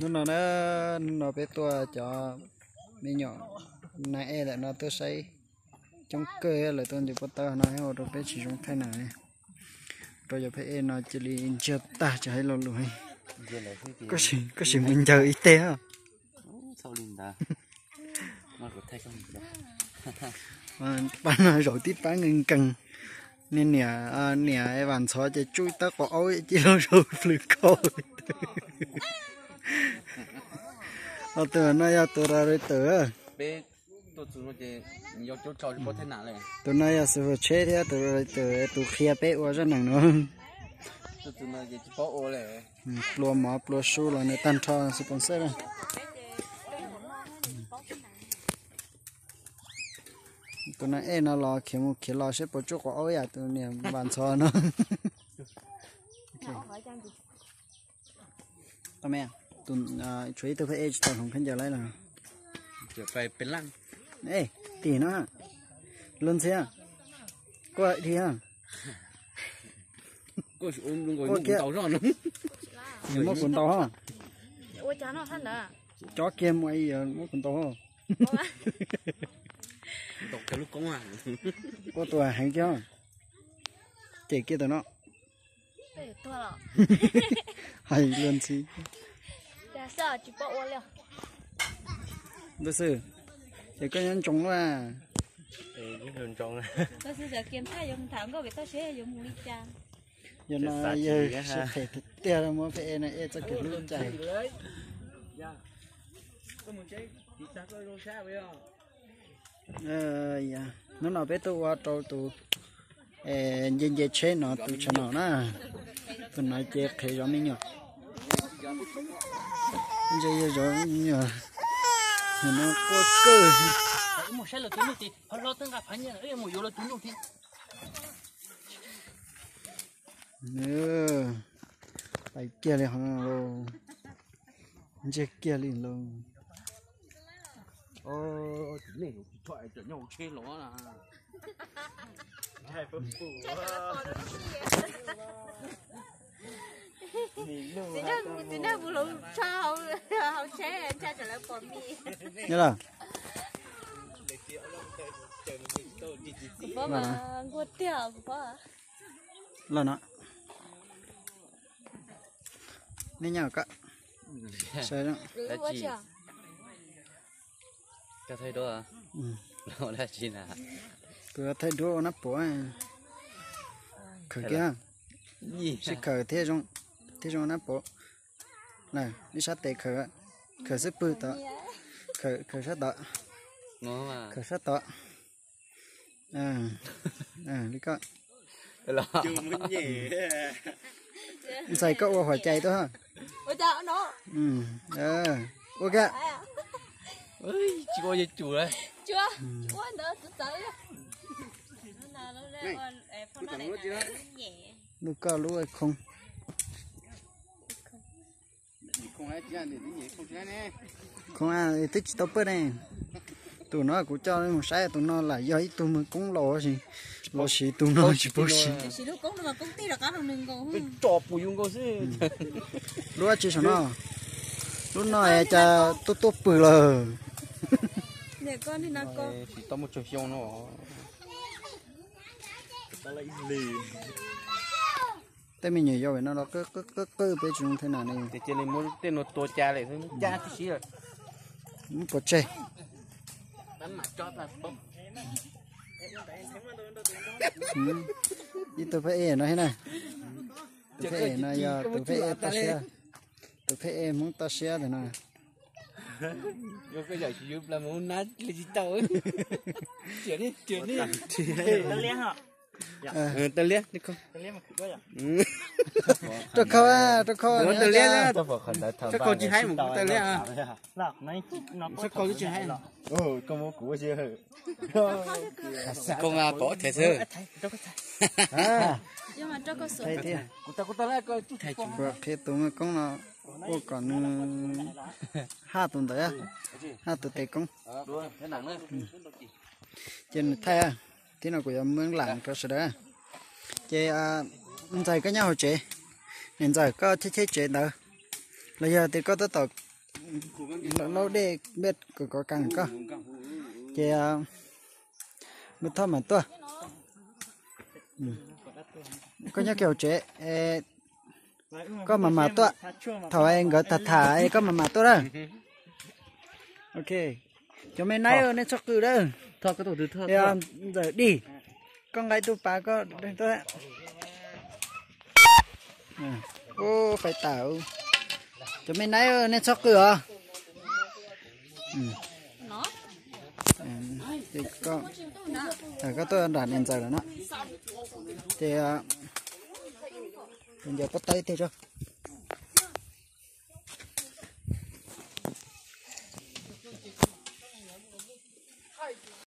Hnub no na, hnub no peb tuaj cov me nyuam nai ej lawm no tuaj saib coob kawg, lawv tuaj nce pob tawb no ua rau peb tsis zoo thaij nas, rau cov phab ej no cia li ntsiag tag tsis hais lo lus. Koj sim mus ncaws ib teg. Pab no zaum tib pab nkees nkees. Niam, niam Vam Ntxhov ces tsuj tab quav aub ci los zaum plhws khau. Ho tus no yog tus ra tawm. Tus no yog xu tsheb thiab tus, tus qhia peb ua zaj neeg no. Plua mov plua su los nws tag nrho sponsor. Tus nas ej no los khiav mus khiav los seb puas tsuj quav aub yam tus niam Vam Ntxhov no. Tshuav ib tug phab ej tsis tau hloov khaub ncaws laib los. Tim no, luag ntxhi, kuaj dhia. Kuaj kiag, muab kuv ntaus. Cov kiag muaj muab kuv ntaus. Kuaj tus heev kiag, cem kiag tus no. Hais luag ntxhi. Ntuj xwb, ces koj nyob ntsoov lawm. Yog no yawg siab phem tiag tiag muab phab ej no ej txoj kev hlub cais. Hnub no peb tuaj ua rau tus nce nce tsheb no tus tshav nom na, tus no ces qhev zov me nyuam. Ntshe yog zov me nyuam, no quaj kawg. Pais kiag li hov no lauj, ntsiag kiag li lauj. Txiv neej mus tso hauv tsheb ntshai tsam lawv pom mis. Kuv pab mas nquag tiag kuv pab. Los no, nej nyob ko. Kuv thaij duab ua nab pov. Khawm kiag, sib khawm thiab zoo, thiab zoo nab pov. Ib sab tes khawm, khawm xub pwg tod, khawm sab tod, khawm sab tod. Li ko. Ntxhais koj ua huam cai tuaj. Ua kiag. Lub koj lub khoob. Khoob twb tsis tau pawj ne. Tus no kuv coj mus saib, tus no lam yog ib tug mws koob laus, lossis tus no tsis paub siv. Lub dab tsi saum no? Lub no cas tuaj tuaj pw lawm. Tej me nyuam yaus no los qw qw qw peb tsis zoo thiab na ne. Cia li muab tej no tua cas lawm, cab tib si lawm. Muab pov tseg. Ib tug phab ej no thiab na. Tus phab ej no yog tus phab ej toj siab, tus phab ej Hmoob toj siab ntawm no. Rau khau, rau khau, rau khau tsis haib mus kuv tau liab. Koj muab kuv xwb. Qhia tus muaj koob no ua kom nws haj tus ntawd, haj tus tes koob. Ces nws thaij, thiab no kuv yuav muab lam rau sawv daws. Ces ntxawm koj nyob hauv tsev, niam ntxawm koj cheb cheb tsev ntawd, los yog tias koj tab tom Laub dej npej kov kas koj. Ces Mus Thoj mam tuaj. Koj nyob kiag hauv tsev, koj mam mam tuaj. Thaum nkawd tham tham es koj mam mam tuaj na. Ok, cov me naib nej txhob qw lawm. Ntxawm Dig, koj nqa ib tug pas koj tuaj. Ub, fais tas. Cov me naib nej txhob qw os. Koj tuaj nram niam ntxawm lawm na. Ces ncaws pob tawb tiag tso.